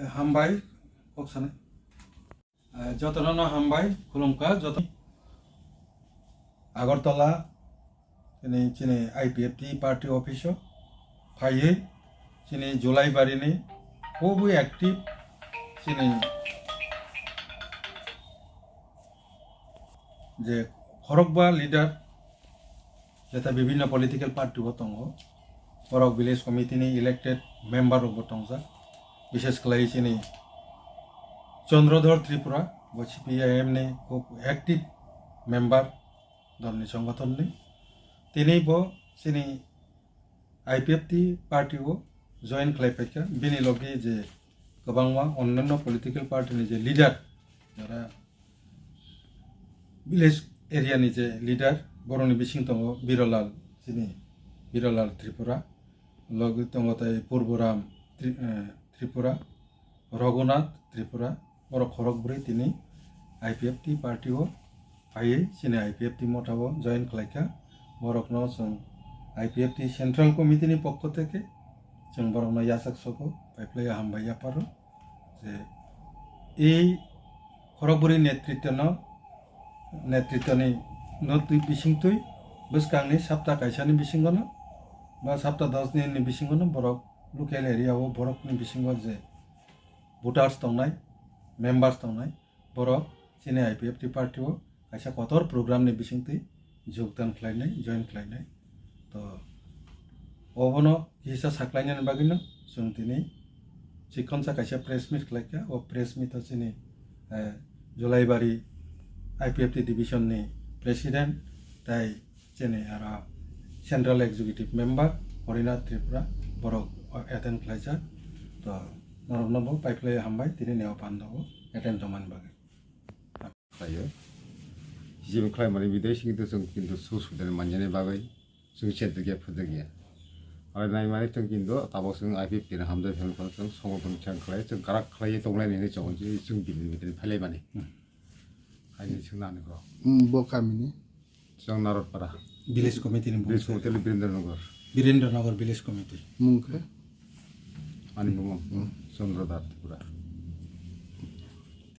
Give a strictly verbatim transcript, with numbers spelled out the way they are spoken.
Hambai, kok sanai. Eh, jotono no hambai, khulumkha, joto. Agartala, chini, chini I P F T party office o, phaiwi, chini July barini, khubui active, chini je khorokba leader, jeta bibhinno political party bo tongo, borok village committee ni elected member rok bo tongjak, bishes khlai chini Chandradhar Tripura, bo C P I M ni khub active member dol ni songothon ni, tini bo chini I P F T party o join khlai paikha, bini logi je kwbangma onnanno political party ni je leader, jara village area ni je leader, borokni bising tongo Birolal, chini Birolal Tripura, logi tongo tei Purboram Tri-, eh, Tripura, Raghunath Tripura, borok khorok bwrwi tini I P F T party o phaiwi chini I P F T motha o join khlaikha. Borokno chwng I P F T Central Committee ni pokho theke chwng borokno yachak sogo, pai phlai hambai yapharo. Je ei khorokbwrwi netritwno, netritwni no twi bisingtwi bwskangni sapta kaisani bisingono ba sapta dos ni ni bisingono borok local area o borokni bisingo je voters tongnai, members tongnai, borok chini I P F T party o kaisa kotor program ni bisingtwi jogdan khlainai, join khlainai. To obono kisa saklainani bagwino chwng tini chikonsa kaisa press meet khlaikha. O press meet o chini, eh, Julaibari I P F T division ni president tai chini aro Central Executive Member Harinath Tripura borok attend khlaijak. To norokno bo pai phlai hambai tini neo pando o attend tongmani bagwi. Khlaio. Jim khlai mani bidai sing to chwng kintu su sudani manjani bagwi chwng chedagya phudagya. Aro nai mani chwng kintu tabok chwng I P F T ni hamjai phan kono chwng songotong chang khlai chwng karak khlai tonglai nini chong chwng bini bidai phalai mani. Hmm. Haini chwng nani ko. Hmm, bo kamini. Chwng Narotpara. Village committee ni Village bumung. Committee ni Birendra Nagar. Birendra Nagar Village Committee. Mung khe? Ani bumung. Hmm. Chandra Dhar Tripura.